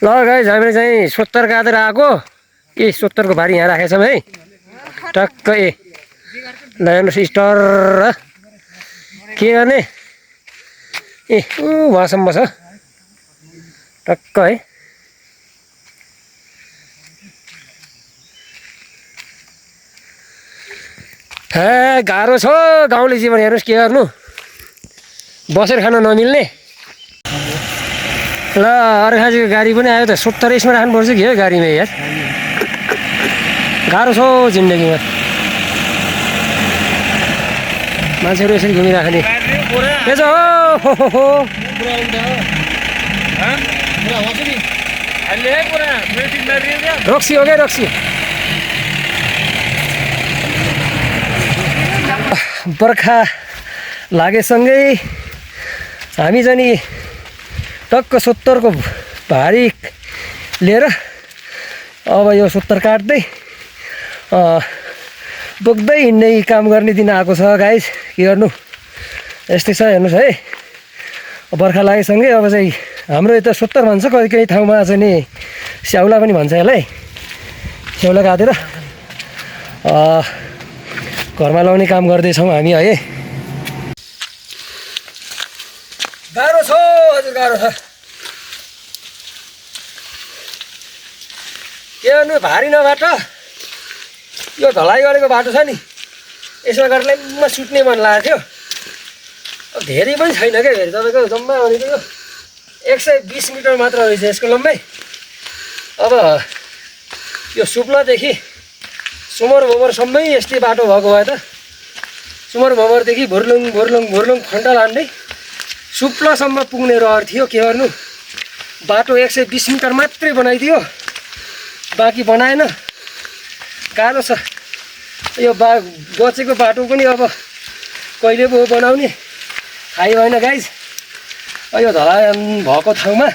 ल गाइस हामीले चाहिँ 70 काटेर आएको ए 70 को भारी यहाँ राखेछौँ है टक्क ए ल हेर्नुहोस् स्टर के गर्ने ए वहाँसम्म छ टक्क है गाह्रो छ गाउँले जीवन हेर्नुहोस् के गर्नु बसेर खान नमिल्ने ल अर्खाजीको गाडी पनि आयो त 70 यसमा राख्नुपर्छ कि हो गाडीमा यार गाह्रो छ जिन्दगीमा मान्छेहरू यसरी घुमिराख्ने के छ हो रक्सी हो क्या रक्सी बर्खा लागेसँगै हामी चाहिँ नि टक्क 70 को भारी लिएर अब यो 70 काट्दै बोक्दै हिँड्ने काम गर्ने दिन आएको छ गाइस के गर्नु यस्तै छ हेर्नुहोस् है बर्खा लागेसँगै अब चाहिँ हाम्रो यता 70 भन्छ कति कति ठाउँमा चाहिँ नि स्याउला पनि भन्छ यसलाई स्याउला काटेर घरमा लाउने काम गर्दैछौँ हामी है गाह्रो छ हजुर गाह्रो छ के गर्नु भारी नबाटो यो ढलाइ गरेको बाटो छ नि यसमा गरेर म सुत्ने मन लागेको थियो अब धेरै पनि छैन क्या फेरि तपाईँको जम्मा भनेको यो 120 मिटर मात्र रहेछ यसको लम्बाइ अब यो सुप्लादेखि सुमर भमरसम्मै यस्तै बाटो भएको भए त सुमर भमरदेखि भुर्लुङ खण्ड लान्दै सुप्लासम्म पुग्ने रहर थियो के गर्नु बाटो 120 मिटर मात्रै बनाइदियो बाँकी बनाएन गाह्रो छ यो बचेको बाटो पनि अब कहिले पो बनाउने थाहै भएन गाइस यो ढलान भएको ठाउँमा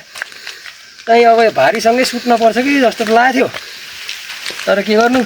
चाहिँ अब भारीसँगै सुत्न पर्छ कि जस्तो लागेको थियो तर के गर्नु